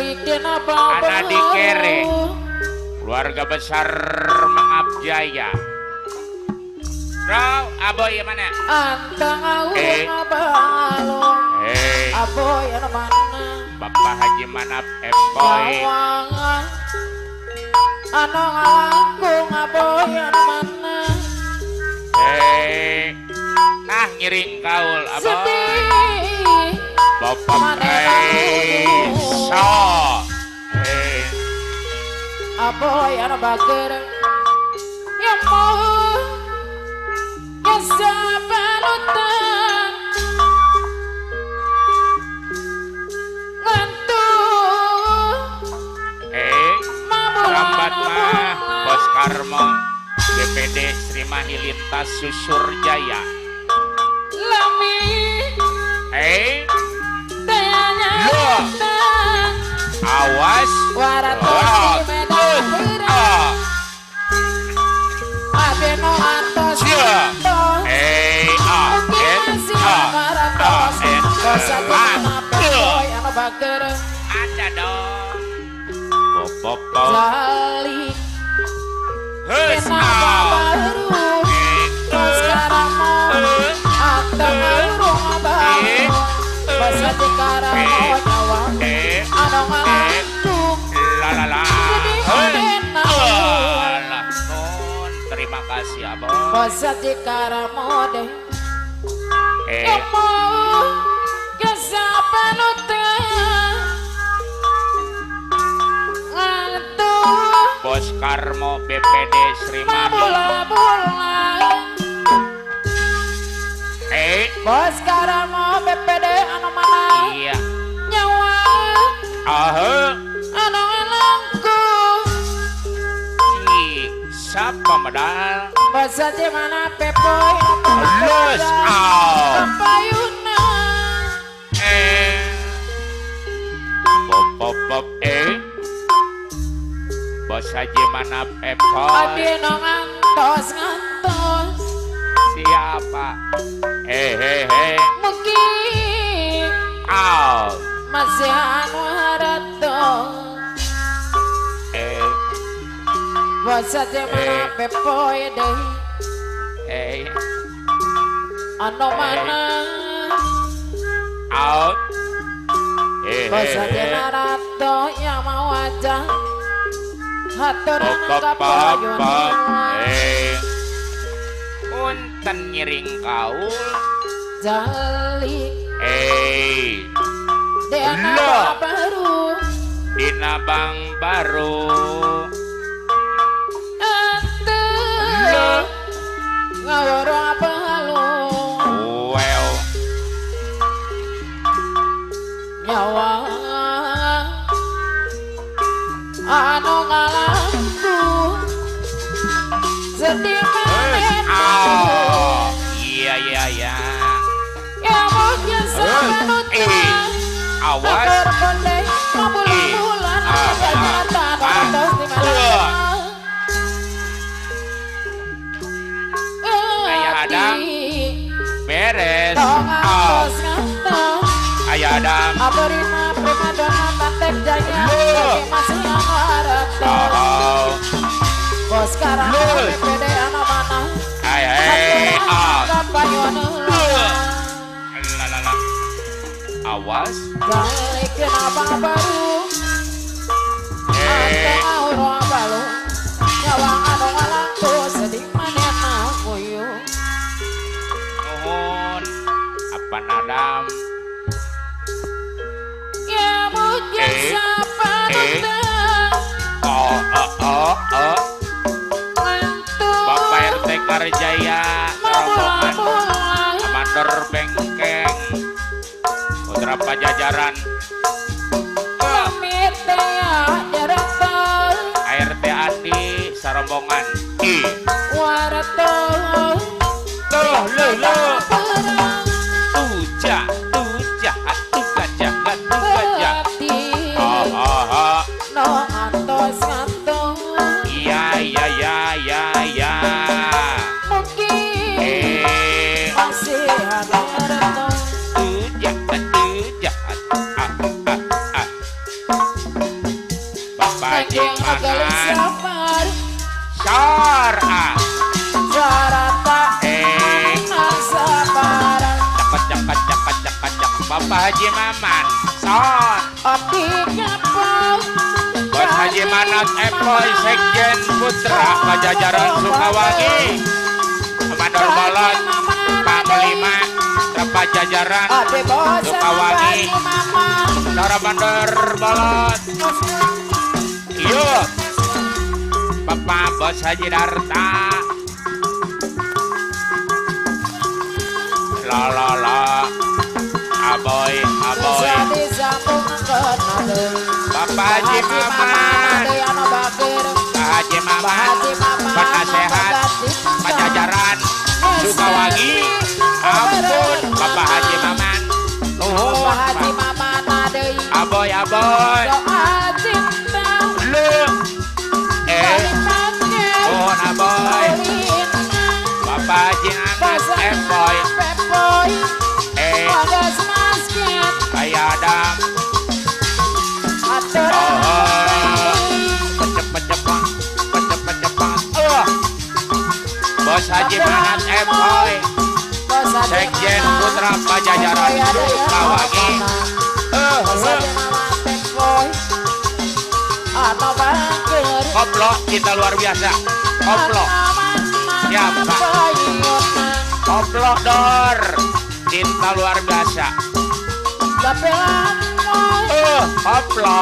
Ana dikere keluarga besar Mangap Jaya. Bro, aboy mana? Eh. Eh. Bapak Haji Manap Epoy. Eh. Nah ngiring kaul aboy. Bapak Raisa. Eh. Aboy ana bager yang mau kesabalutan ngantuk. Lambat mah Bos Karmo BPD Srimahi Lintas Susur Jaya. Lami Loh. Awas. Ada dong. Pop pop. Terima kasih abang. Bos Karmo BPD Srimahi. Bos Karmo BPD anu mana? Iya. Nyawa. Aha. Anu ngalangku. Si siapa medal? Bos aja mana pepoy? Los out. Payuna. Pop pop pop Bos Haji Manap Epoy. Abi no ngantos ngantos. Siapa? Mungkin Au. Masih anu harato. Bos Haji Manap Epoy deh. Anu mana? Out. Bos Haji Narato yang mau aja. Punten ngiring kaul jali. Dina baru. Dina bang baru. Ente ngawur apa lu? Well. Nyawa anu ngalangku sedih maneh. Iya iya iya. Ya mungkin sabanutan. Awas. Ayah Adam beres. Ayah Adam. Bos sekarang BPD anak mana? Awas. Balikin apa baru? Nyawa anu ngalangku sedih manena kuyu. Nuhun apa nadam? Ya mungkin Oh. Bapak RT Karjaya rombongan Mandor Bengkeng Putra Pajajaran ART Adi sarombongan I Loh loh loh Tuja tuja atuh gajah atuh gajah. Oh oh oh. Iya iya iya iya iya. Mungkin masih ada tuja tuja ah ah ah. Haji Manan Sor ah eh cepet cepet cepet cepet cepet Bapak Haji Maman Sor Bos Haji Manat Epoy Sekjen Putra Pajajaran Sukawangi Mandor Bolot Panglima Pajajaran Sukawangi Dora Mandor Bolot yuk Bapak Bos Haji Darta la la la aboy aboy Bapak Haji Maman Pak Haji Maman penasehat Pajajaran Sukawangi ampun Bapak Haji Maman nuhun aboy aboy lu nuhun aboy Bapak Haji Anas Emboy kayak Adam Bos Haji Manat Emboy Sekjen Putra Pajajaran Sukawangi koplo cinta luar biasa koplo siapa koplo dor cinta luar biasa koplo